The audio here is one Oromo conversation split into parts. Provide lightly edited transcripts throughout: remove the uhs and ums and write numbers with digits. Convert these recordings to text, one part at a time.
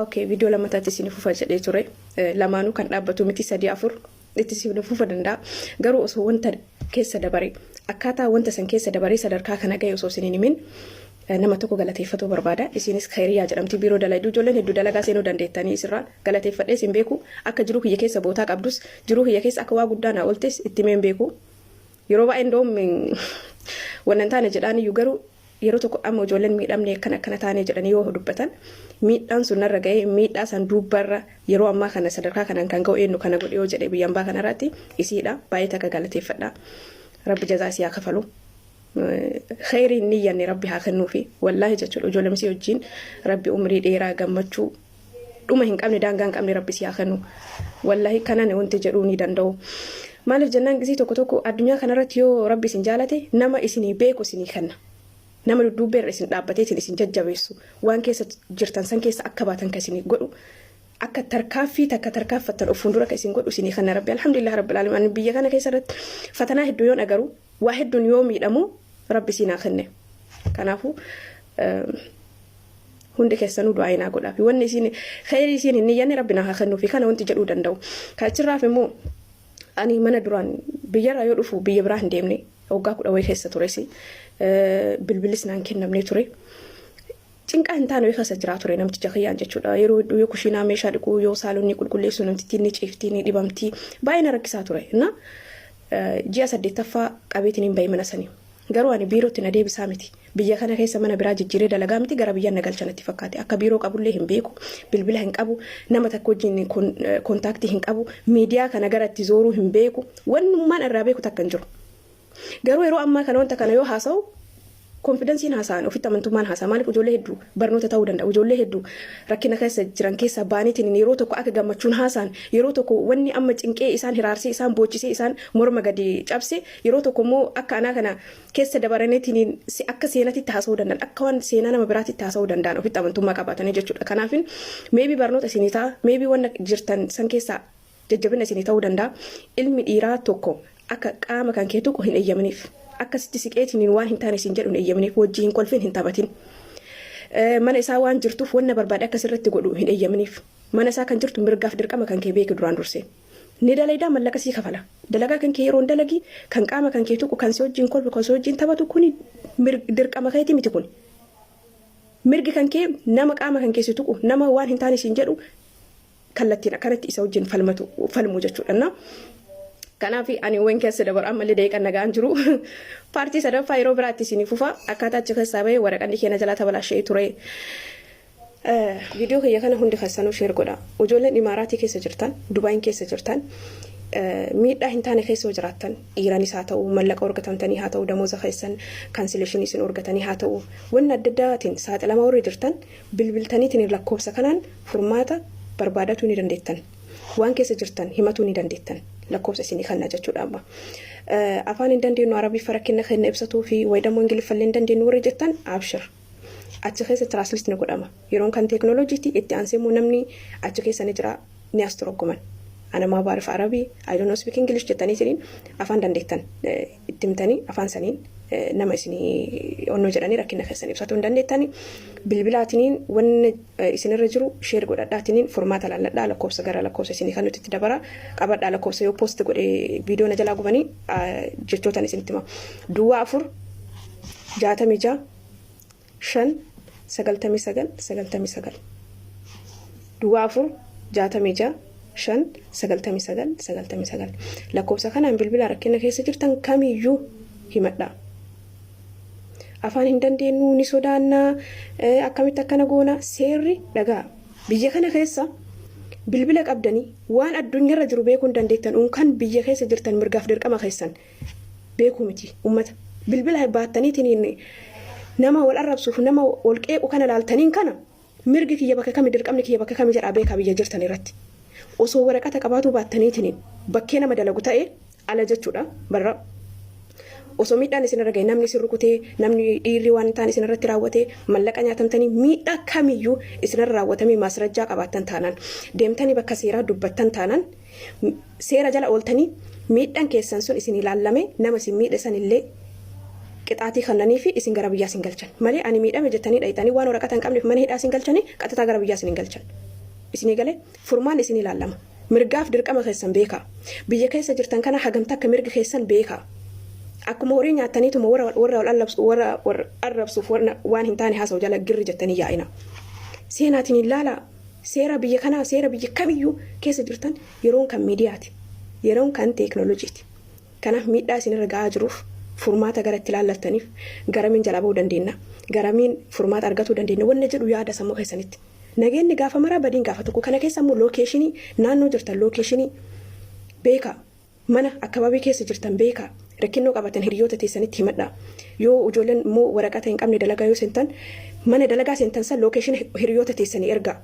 Okay, viidiyoo lammataatti isin fufa jedhee ture. Lamaanuu kan dhaabbatu miti, sadii afur itti isin fufa danda'a. Garuu osoo wanta keessa dabare, akkaataa wanta san keessa dabaree sadarkaa kana gahe osoo isin hin himin, nama tokko galateeffatuu barbaada. Isinis Khayriyaa jedhamti, biiroo dalayduu. Ijoolleen hedduu dalagaa seenuu dandeettanii isirraa galateeffadhee isin beeku. Akka jiruu kiyya keessa bootaa qabdus, jiruu kiyya keessa akka waa guddaa naa ooltes itti himee hin beeku. Yeroo baay'ee ndoom wannan hin taane jedhaan iyyuu, garuu yeroo tokko amma ijoolleen miidhamne akkana akkana taane jedhanii yoo dubbatan, miidhaan sun narra ga'ee, miidhaa san duubarra yeroo ammaa kana sadarkaa kanaan kan ga'u eenyu kana godhe yoo jedhe, biyya ambaa kanarratti isiidha. Baay'ee takka galateeffadha. Rabbi jazaa isii haa kafalu. Kheyrii hin niyyanne Rabbi haa kennuufi. Wallaahi jechuudha, ijoollee misii wajjin Rabbi umrii dheeraa, gammachuu dhuma hin qabne, daangaa hin qabne Rabbi si haa kennu. Wallaahi kanan wanti jedhuu ni danda'u. Maaliif jennaan, gisii tokko tokko addunyaa kanarratti yoo Rabbi isin jaalate nama isinii beeku isinii kenna. Nama dudduubbeerra isin dhaabbateetiin isin jajjabeessu, waan keessa jirtan san keessa akka baatan kan isinii godhu, akka tarkaaffii takka tarkaaffattan of fuuldura kan isin godhu isinii kenna Rabbi. Alhamdulillah Rabbil Aalamiin. Ani biyya kana keessa irratti fatanaa hedduu yoon agaru, waa hedduun yoo miidhamu, Rabbi isin haa kenne. Kanaafuu hundi keessanuu du'aa naa godhaa fi wanni isin kheyrii isin hin niyyanne Rabbi naa haa kennuu fi kana wanti jedhuu danda'u. Kan achirraaf immoo ani mana duraan biyyarraa yoo dhufu biyya biraa hin deemne, waggaa 10 wayii keessa tures, bilbilis naan kennamne ture. Cinqaa hin taane wayii keessa jiraa ture namticha kiyyaan jechuudha. Yeroo hedduu yoo kushiinaa meeshaa dhiquu, yoo saalonni qulqulleessu, namtittiin ni ciifti, ni dhibamti. Baay'ee na rakkisaa ture. Na ji'a saddeettaffaa qabeetiin hin bahe mana sanii. Garuu ani biirootti na deebisaa miti. Biyya kana keessa mana biraa jijjiiree dalagaa miti, gara biyya na galcha natti fakkaate. Akka biiroo qabullee hin beeku. Bilbila hin qabu. Nama takka wajjin contact hin qabu. Miidiyaa kana gara itti zooruu hin beeku. Wannummaan irraa beeku takka hin jiru. Garuu yeroo ammaa kana wanta kana yoo haasa'u confidenceiin haasa'an, ofitti amantummaan haasa'a. Maaliif? Ijoollee hedduu barnoota ta'uu danda'a. Ijoollee hedduu rakkina keessa jiran keessaa baaniitiin yeroo tokko akka gammachuun haasa'an, yeroo tokko wanni amma cinqee isaan hiraarsee, isaan boochisee, isaan morma gadi cabse, yeroo tokko immoo akka anaa kana keessa dabaraniitiin akka seenatitti haasa'uu danda'an, akka waan seenaa nama biraatitti haasa'uu danda'an ofitti amantummaa qabaatanii jechuudha. Kanaafin maybe barnoota isinii ta'a, maybe wanna jirtan san keessaa jajjabina isinii ta'uu danda'a. Ilmi dhiiraa tokko akka qaama kan kee tuqu hin eeyyaminiif. Akkasitti siqeetiin waan hin taane isin jedhu hin eeyyaminiif. Wajjin hin kolfin, hin taphatin. Mana isaa waan jirtuuf wanna barbaade akka sirratti godhu hin eeyyaminiif. Mana isaa kan jirtu mirgaaf dirqama kan kee beeki duraan dursee. Ni dalaydaa, mallaqa sii kafala. Dalagaa kan kee yeroon dalagi, kan qaama kan kee tuqu, kan si wajjin kolfu, kan si wajjin taphatu, kuni dirqama keetii miti kuni. Mirgi kan kee nama qaama kan kee si tuqu, nama waan hin taane siin jedhu kallattiin akkanatti isa wajjin falmatu falmu jechuudha. Kanaaf ani waan keessa dabaru ammallee daqiiqaan nagaan jiru. Part sadaffaa yeroo biraatti isinii fufa. Akkaataa achi keessaa bahee, waraqanni keenya jalaa tabalaashee ture. Viidiyoo kiyya kana hundi keessanuu share godha. Ijoolleen Imaaraatii keessa jirtan, Dubaayin keessa jirtan, miidhaa hin taane keessa yoo jiraattan, dhiiranis haa ta'u, mallaqa argatamtanii haa ta'u, damooza keessan cancellation isin argatanii haa ta'u, wanni adda addaatiin saaxilamaa warri jirtan, bilbiltaniitiin lakkoofsa kanaan furmaata barbaadatuu ni dandeettan. Waan keessa jirtan himatuu ni dandeettan. Lakkoofsa isinii kanna jechuudha amma. Afaan hin dandeenyu, Arabiffa rakkina keenya ibsatuu fi wayidammoo Ingiliffallee hin dandeenyu warri jettan, abshir. Achi keessa translate ni godhama. Yeroon kan teeknooloojiitti itti aansee immoo namni achi keessa ni jira, ni as toroggoman. أنا ما بعرف عربي، I don't know speak English jettaniitiin afaan dandeettan itti himtanii, afaan saniin nama isinii onnoo jedhanii rakkina keessan ibsatuu hin dandeettani. Bilbilaatiniin wanni isinirra jiru share godhadhaatiniin furmaata laalladhaa. Lakkoofsa gara lakkoofsa isinii kan nuti itti dabara qabadhaa. Lakkoofsa yoo post godhe viidiyoo na jalaa gubanii jechootaan isinitti hima. 04 66 5 99 99, 04 66 5 99 99. Lakkoofsa kanaan bilbila, rakkina keessa jirtan kamiyyuu himadhaa. Afaan hin dandeenyu, ni sodaannaa, akkamitti akkana goona? Seerri dhagaa, biyya kana keessa bilbila qabdanii waan addunyaarra jiru beekuu hin dandeettan. Unkan biyya keessa jirtan mirgaaf dirqama keessan beekuu miti. Ummata bilbila baattaniitiin nama wal arrabsuuf, nama wal qeequ kana laaltaniin kana, mirgi kiyya bakka kami, dirqamni kiyya bakka kami jedhaa beekaa. Biyya jirtan irratti osoo waraqata qabaatuu baattaniitiin bakkee nama dalagu ta'e ala jechuudha barra. Osoo miidhaan isin irra gahe, namni isin rukutee, namni dhiirri waan hin taane isin irratti raawwatee, mallaqa nyaatamtanii, miidhaa kamiyyuu isin irra raawwatamee maasrajjaa qabaattan taanaan, deemtanii bakka seeraa dubbattan taanaan, seera jala ooltanii miidhaan keessan sun isin ilaallame, nama isin miidhe san illee qixaatii kannanii fi isin gara biyyaa isin galchan malee, ani miidhame jettanii dhayxanii waan waraqata hin qabneef mana hidhaa isin galchanii qaxataa gara biyyaa isin hin galchan. Isinii galee furmaan isin ilaallama. Mirgaaf dirqama keessan beekaa. Biyya keessa jirtan kana hagam takka mirga keessan beekaa. Akkuma horii nyaattaniituma warra warra wal allabsu warra warra arrabsuuf warra waan hin taane haasa'u jala girri jettanii yaa'ina. Seenaatiin hin laalaa. Seera biyya kanaa seera biyya kamiyyuu keessa jirtan yeroon kan miidiyaati. Yeroon kan teeknooloojiiti. Kanaaf miidhaa isinirra ga'aa jiruuf furmaata gara itti laallattaniif garamiin jalaa ba'uu dandeenya, garamiin furmaata argatuu dandeenya wanna jedhu yaada sammuu keessanitti. Nageenni gaafa maraa badiin gaafa tokko. Kana keessa immoo lookeeshinii naannoo jirtan lookeeshinii beekaa. Mana akkababii keessa jirtan beekaa. Rakkinnoo qabatan hiriyoota teessanitti himadhaa. Yoo ijoolleen immoo waraqata hin qabne dalagaa yoo seentan mana dalagaa seentan san lookeeshina hiriyoota teessanii ergaa.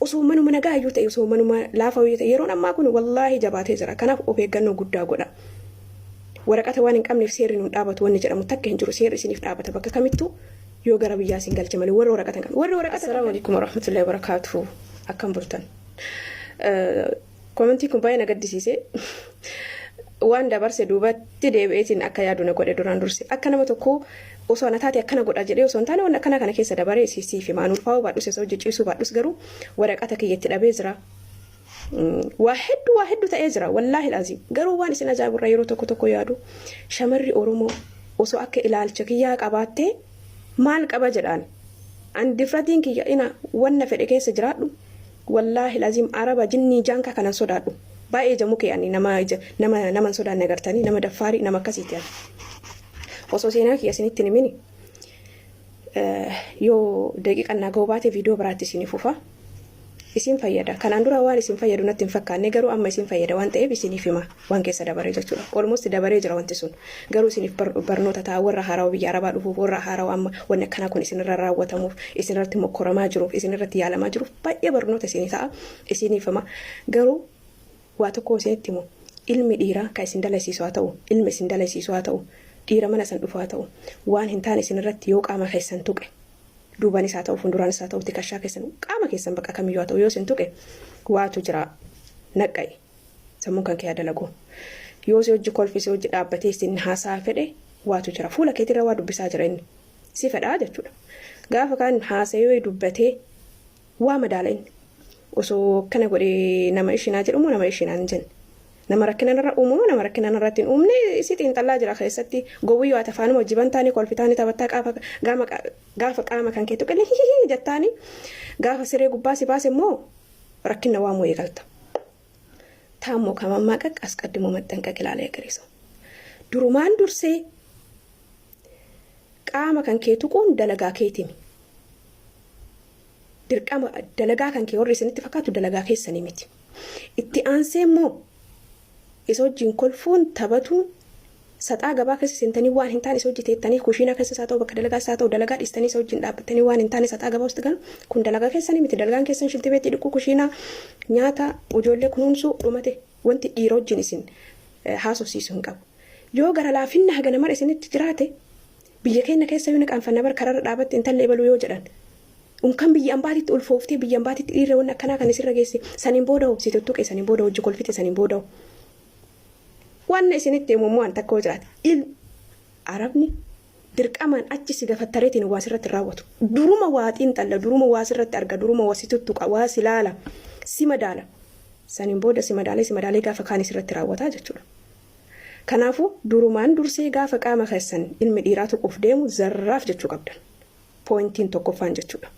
Osoo manuma nagaa iyyuu ta'e osoo manuma laafaa iyyuu ta'e yeroon ammaa kun wallaahi jabaatee jira. Kanaaf of eeggannoo guddaa godha. Waraqata waan hin qabneef seerri nuun dhaabatu wanni jedhamu takka hin jiru. Seerri isiniif dhaabata bakka kamittuu yoo gara biyyaa isin galche malee warri waraqata hin qabne. Warri waraqata Assalaamu alaikum warahmatullahi wabarakatuh. Akkam bultan. Komentiin kun baay'ee na gaddisiise. Waan dabarse duubatti deebi'eetiin akka yaadu na godhe duraan durse. Akka nama tokkoo osoo ana taate akkana godha jedhee osoo hin taane waan akkanaa kana keessa dabaree siif hima. Ani ulfaa'uu baadhus isa hojii ciisuu baadhus garuu waraqata kiyya itti dhabee jira. Waa hedduu waa hedduu ta'ee jira wallaahi laazim. Garuu waan isin ajaa'ibirraa yeroo tokko tokko yaadu shamarri Oromoo osoo akka ilaalcha kiyyaa qabaattee maal qaba jedhaan. An difratiin kiyya ina wanna fedhe keessa jiraadhu Wallaahi laziim araba jinnii jaankaa kanan sodaadhu baay'ee ija mukee ani nama ija nama nama hin sodaanne agartanii nama daffaarii nama akkasiiti ani osoo seenaa kiyya isinitti hin himini yoo daqiiqan naa ga'uu baate viidiyoo biraatti isinii fufa isin fayyada kanaan dura waan isin fayyadu natti hin fakkaanne garuu amma isin fayyada waan ta'eef isiniif hima waan keessa dabaree jechuudha. Almost dabaree jira wanti sun. Garuu isiniif barnoota ta'a warra haarawa biyya Arabaa dhufuuf warra haarawa amma wanni akkanaa kun isinirra raawwatamuuf isinirratti mokkoramaa jiruuf isinirratti yaalamaa jiruuf baay'ee barnoota isinii ta'a isiniif hima. Garuu waa tokko isinitti himu ilmi dhiiraa kan isin dalasiisu haa ta'u ilmi isin dalasiisu haa ta'u dhiira mana san dhufu haa ta'u waan hin taane isinirratti yoo qaama keessan tuqe duubanis haa ta'u fuulduraanis haa ta'u tikashaa keessan qaama keessan bakka kamiyyuu haa ta'u yoo isin tuqe waatu jira naqqa'i. Sammuun kan kee haa dalagu. Yoo si hojji kolfi si hojji dhaabbatee isin haasaa fedhe waatu jira. Fuula keetirra waa dubbisaa jira inni. Si fedhaa jechuudha. Gaafa kaan haasayee dubbatee waa madaala inni. Osoo akkana godhee nama ishinaa jedhumoo nama ishinaa hin jenne. Nama rakkina narra uumamoo nama rakkina narratti hin uumne si xiinxallaa jira keessatti gowwiyyoo ati afaanuma hojii bantaanii kolfitaanii taphattaa qaafa gaama gaafa qaama kan kee tuqillee hihihi jettaanii gaafa siree gubbaa si baase immoo rakkinna waamuu eegalta. ታሞ ከመማቀቅ አስቀድሞ መጠንቀቅ ይላል የሀገሬ ሰው። Durumaan dursee qaama kan kee tuquun dalagaa keetimi. Dirqama dalagaa kan kee warri isinitti fakkaatu dalagaa keessanii miti. Itti aansee immoo isa wajjin kolfuun taphatuun Saxaa gabaa keessa seentanii waan hin taane isa hojii teettanii kushiinaa keessas haa ta'u bakka dalagaas haa ta'u dalagaa dhiistanii isa wajjin dhaabbattanii waan hin taane saxaa gabaa wasitti galu kun dalagaa keessanii miti dalagaan keessan shilti beetii dhiquu kushiinaa nyaata ijoollee kunuunsuu dhumate wanti dhiira wajjin isin haasofsiisu hin qabu. Yoo gara laafinna haga namar isinitti jiraate biyya keenya keessa yoo naqaanfanna bar kararra dhaabatti intalli ebaluu yoo jedhan unkan biyya ambaatitti ulfooftee biyya ambaatitti dhiirri wanni akkanaa kan isirra geesse saniin booda hoo si tuttuqe saniin booda hojii kolfite saniin booda hoo. Wanni isinitti himu immoo an takka yoo jiraate il arabni dirqamaan achi si gafattareetiin waa sirratti hin raawwatu. Duruma waa xiinxalla, duruma waa sirratti arga, duruma waa si tuttuqa, waa si laala, si madaala. Saniin booda si madaalee si madaalee gaafa kaanii sirratti raawwataa jechuudha. Kanaafuu durumaan dursee gaafa qaama keessan ilmi dhiiraa tuquuf deemu zarraaf jechuu qabdan. Poointiin tokkoffaan jechuudha.